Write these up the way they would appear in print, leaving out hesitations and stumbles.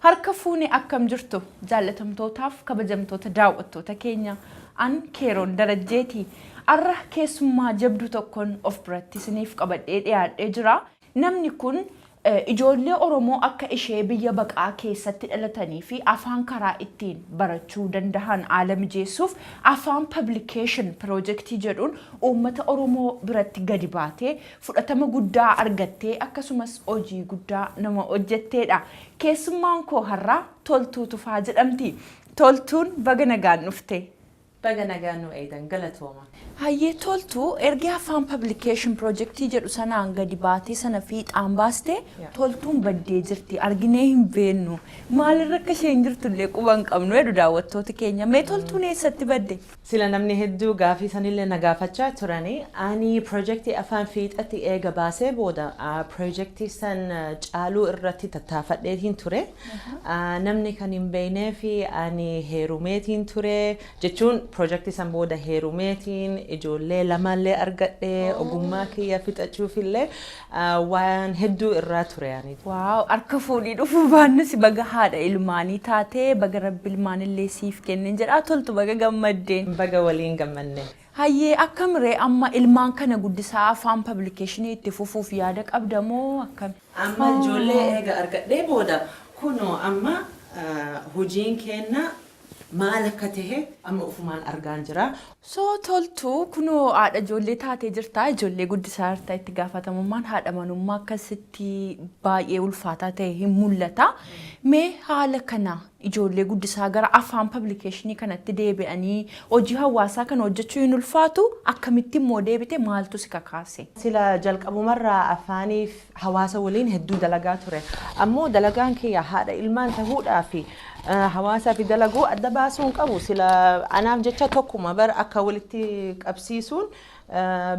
Harka fuune, akkam jirtu, jaallatamtootaaf kabajamtoota daawwattoota keenya? An Keeroon Darajjeeti. Arra keessummaa jabduu tokkoon of biratti isiniif qabadhee dhiyaadhee jira. Namni kun ijoollee Oromoo akka ishee biyya baqaa keessatti dhalatanii fi afaan karaa ittiin barachuu dandahan haala mijeessuuf Afaan Publication Pirojektii jedhuun uummata Oromoo biratti gadi baatee fudhatama guddaa argattee, akkasumas hojii guddaa nama hojjetteedha. Keessummaan koo har'aa Toltuu Tufaa jedhamti. Toltuun, baga nagaan dhufte. Baga nagaan nu eeydan, galatooma. Hayyee Toltuu, erga Afaan Publication Pirojektii jedhu sanaan gadi baatee sana fiixaan baaste, Toltuun baddee jirti, arginee hin beennu. Maalirra akka isheen jirtu illee quba hin qabnu jedhu daawwattooti keenya. Mee Toltuun eessatti badde? Sila namni hedduu gaafii sanillee na gaafachaa turani. Ani pirojektii afaan fiixatti eega baasee booda pirojektii san caaluu irratti tattaafadheetiin ture. Namni kan hin beeknee fi ani heerumeetiin ture. Jechuun pirojektii san booda heerumeetiin ijoollee lamallee argadhee, ogummaa kiyya fixachuufillee waan hedduu irraa ture ani. Wow, harka fuudhii dhufuu baannus, baga haadha ilmaanii taatee, baga Rabbi ilmaanillee siif kennen jedhaa. Toltu, baga gammaddeen. Baga waliin gammanne. Hayyee, akkamiree amma ilmaan kana guddisaa afaan publicationii itti fufuuf yaada qabda moo akkami? Amma ijoollee eega argadhee booda, kunoo amma hojiin keenna maal akka tahe amma ufumaan argaan jira. So Toltuu, kunoo haadha ijoollee taatee jirta, ijoollee guddisaa jirta, itti gaafatamummaan haadha manummaa akkasitti baay'ee ulfaataa ta'e hin mul'ata. Mee haala kana ijoollee guddisaa gara afaan publicationii kanatti deebi'anii hojii hawaasaa kana hojjechuu hin ulfaatu? Akkamitti immoo deebite? Maaltu si kakaase? Sila jalqabumarraa afaaniif hawaasa waliin hedduu dalagaa ture. Ammoo dalagaan kiyya haadha ilmaan tahuudhaa fi hawaasaa fi dalaguu adda baasuu hin qabu. Sila anaaf jecha tokkuma bar, akka walitti qabsiisuun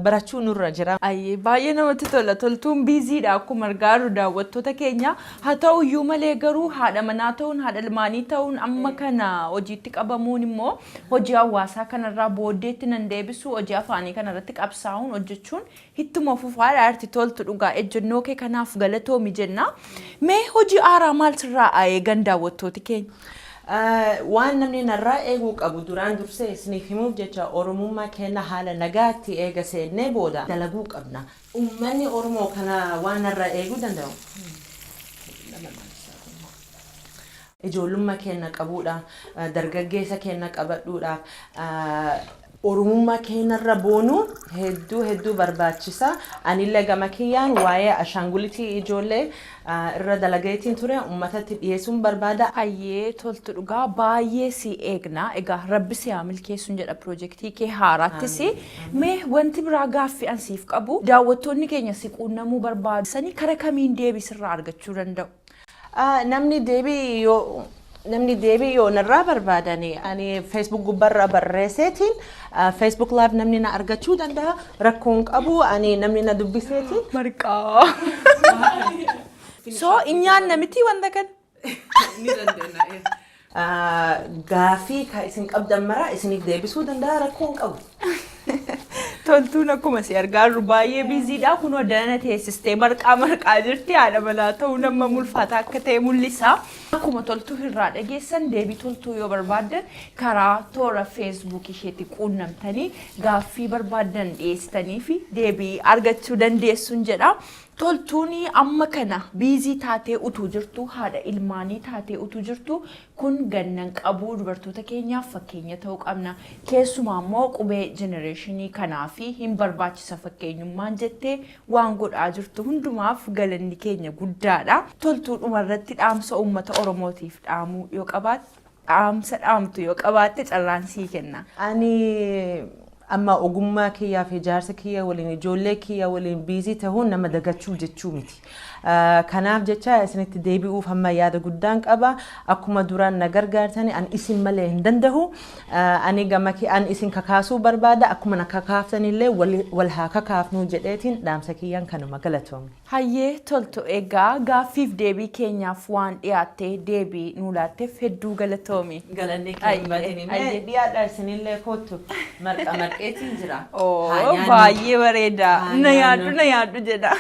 barachuu nurra jira. Ayyee, baay'ee namatti tola. Toltuun busydha akkuma argaa jirru, daawwattoota keenya. Haa ta'u iyyuu malee garuu haadha manaa ta'uun, haadha ilmaanii ta'uun, amma kana hojiitti qabamuun immoo hojii hawaasaa kanarraa booddeetti nan deebisu, hojii afaanii kanarratti qabsaa'uun hojjechuun ittuma fufaadha. Arti Toltu, dhugaa ejjennoo kee kanaaf galatoomi jenna. Mee hojii haaraa maal sirraa eegan daawwattooti keenya? Waan namni narraa eeguu qabu duraan dursee isiniif himuuf jecha, Oromummaa keenya haala nagaatti eega seennee booda dalaguu qabna. Uummanni Oromoo kana waan narraa eeguu danda'u. Ijoollummaa keenya qabuudha. Dargaggeessa keenya qabadhuudhaaf. Oromummaa keenyarra boonuun hedduu hedduu barbaachisa. Anillee gama kiyyaan waa'ee ashaangulitii ijoollee irra dalageetiin ture, uummatatti dhiyeessuun barbaada. Hayyee Toltu, dhugaa baay'ee si eegna. Egaa Rabbi si haa milkeessuun jedha piroojeektii kee haaraattis. Mee wanti biraa gaaffii an siif qabu, daawwattoonni keenya si quunnamuu barbaadu. Sanii kara kamiin deebii sirraa argachuu danda'u? Namni deebii yoo narraa barbaadani, ani Facebook gubbarra barreesseetiin Facebook Live namni na argachuu danda'a, rakkoon qabu, ani namni na dubbiseetiin. Marqaa. So in nyaanna miti wanta kana? Ni dandeenya. Gaafii ka isin qabdan maraa isiniif deebisuu danda'a, rakkoon qabu. Toltuun akkuma si argaa jirru baay'ee busydha. Kunoo dana teessistee marqaa marqaa jirti. Haadha manaa ta'uu nama ulfaataa akka ta'e mul'isa. Akkuma Toltuu irraa dhageessan, deebii Toltuu yoo barbaaddan karaa toora Facebook isheetti quunnamtanii gaaffii barbaaddan dhiyeessitanii fi deebii argachuu dandeessuun jedha. Toltuun amma kana busy taatee utuu jirtu, haadha ilmaanii taatee utuu jirtu, kun gannan qabuu dubartoota keenyaaf fakkeenya ta'uu qabna. Keessumaa immoo qubee generationii kanaa fi hin barbaachisa fakkeenyummaan jettee waan godhaa jirtu hundumaaf galanni keenya guddaadha. Toltuu, dhumarratti dhaamsa uummata Oromootiif dhaamuu yoo qabaatte, dhaamsa dhaamtu yoo qabaatte, carraan sii kenna. Ani amma ogummaa kiyyaa fi jaarsa kiyya waliin, ijoollee kiyya waliin busy ta'uun nama dagachuu jechuu miti. Kanaaf jecha isinitti deebi'uuf hamma yaada guddaan qaba. Akkuma duraan na gargaartani, ani isin malee hin danda'u. Ani gama an isin kakaasuu barbaada. Akkuma na kakaaftanillee wal haa kakaafnuu jedheetiin dhaamsa kiyyaan kanuma, galatoomne. Hayyee Toltu, egaa gaaffiif deebii keenyaaf waan dhiyaattee deebii nuu laatteef hedduu galatoomi. Galanni kee hin badini. Mee dhiyaadha, isinillee kottu marqa marqa. Naqeetiin jira. Oo, Haa nyaannu. baay'ee bareeda. Haa Na nyaannu. yaaddu, na yaaddu jedha.